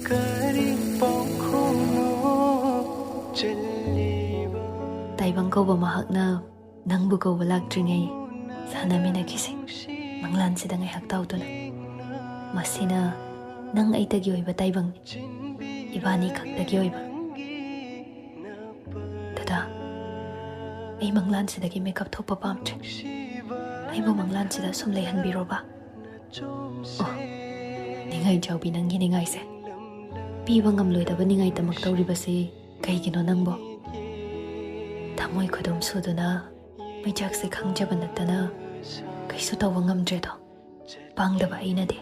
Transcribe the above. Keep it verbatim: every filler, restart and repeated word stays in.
ꯀꯔꯤ ꯄꯥꯎꯈꯨꯝꯅꯣ ꯆꯜꯂꯤꯕ? ꯇꯥꯏꯕꯪ ꯀꯧꯕ ꯃꯍꯥꯛꯅ ꯅꯪꯕꯨ ꯀꯧꯕ ꯂꯥꯛꯇ꯭ꯔꯤꯉꯩ ꯁꯥꯟꯅꯃꯤꯟꯅꯈꯤꯁꯦ꯫ ꯃꯪꯂꯥꯟꯁꯤꯗ ꯉꯥꯏꯍꯥꯛ ꯇꯥꯎꯗꯨꯅ꯫ ꯃꯁꯤꯅ ꯅꯪ ꯑꯩꯇꯒꯤ ꯑꯣꯏꯕ ꯇꯥꯏꯕꯪꯅꯤ, ꯏꯕꯥꯅꯤ ꯈꯛꯇꯒꯤ ꯑꯣꯏꯕ꯫ ꯗꯗꯥ, ꯑꯩ ꯃꯪꯂꯥꯟꯁꯤꯗꯒꯤ ꯃꯤꯀꯞ ꯊꯣꯛꯄ ꯄꯥꯝꯗ꯭ꯔꯦ꯫ ꯑꯩꯕꯨ ꯃꯪꯂꯥꯟꯁꯤꯗ ꯁꯨꯝ ꯂꯩꯍꯟꯕꯤꯔꯣꯕ꯫ ꯑꯣ, ꯅꯤꯡꯉꯥꯏ ꯆꯥꯎꯕꯤ, ꯅꯪꯒꯤ ꯅꯤꯡꯉꯥꯏꯁꯦ꯫ ꯄꯤꯕ ꯉꯝꯂꯣꯏꯗꯕ ꯅꯤꯡꯉꯥꯏ ꯇꯝꯃꯛꯇꯧꯔꯤꯕꯁꯤ ꯀꯩꯒꯤꯅꯣ ꯅꯪꯕꯣ? ꯊꯃꯣꯏ ꯈꯨꯗꯨꯝ ꯁꯨꯗꯨꯅ ꯃꯩꯆꯥꯛꯁꯦ ꯈꯪꯖꯕ ꯅꯠꯇꯅ ꯀꯩꯁꯨ ꯇꯧꯕ ꯉꯝꯗ꯭ꯔꯦꯗꯣ꯫ ꯄꯥꯡꯗꯕ ꯑꯩꯅꯗꯤ꯫